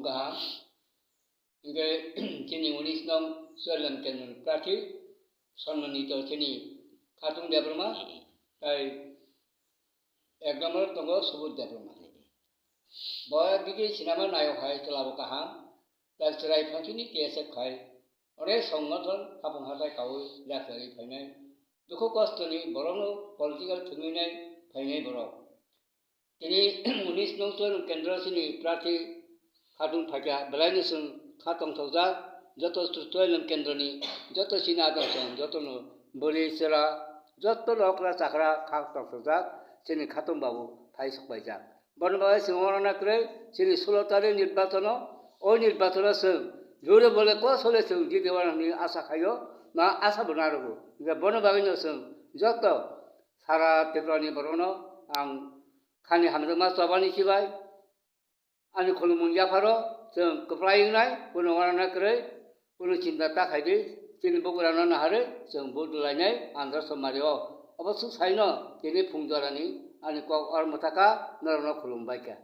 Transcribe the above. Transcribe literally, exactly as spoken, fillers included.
Kaham. Hingke chini unis nong Suarlam Kendroni prarthi Sonmanito chini Khatung Debbarma, tai ek number tongo Subodh Debbarma. Bo bigi sinama nayok hai chwlabo kaham, tai chwrai phansini T S F khai, onek songothon hapung hatai kaui lakhari phainai, dukhu kostoni borokno political thwngwinai phainai borok. Tini unis nong Suarlam Kendro chini prarthi Khatung phaikha, belaino chwng kha tongthokjak, joto Suarlam Kendroni joto chini adamsong, jotono bwrwi chwra, jotono okra chakra kha tongthokjak, chini Khatung babu phai sokpaijak. Bono bagwi chwng oro na kwrwi chini sulo tarik nirbachono, o nirbachono chwng jore bole kosole chwng jiti wana hwnwi asa khaio, ma asa bo narogo. Hingkhe bono bagwino chwng joto sara Tripurani borokno ang khani hamjakma chobani sibai, ani khulumung yapharo chwng kwplai wngnai, bono uanana kwrwi, bono chinta ta khaidi, chini bugrano naharwi chwng vote rwlainai Andhra Somari o. Obo swk saino tini phung jorani ani kok or mwthaka norokno khulumbaikha.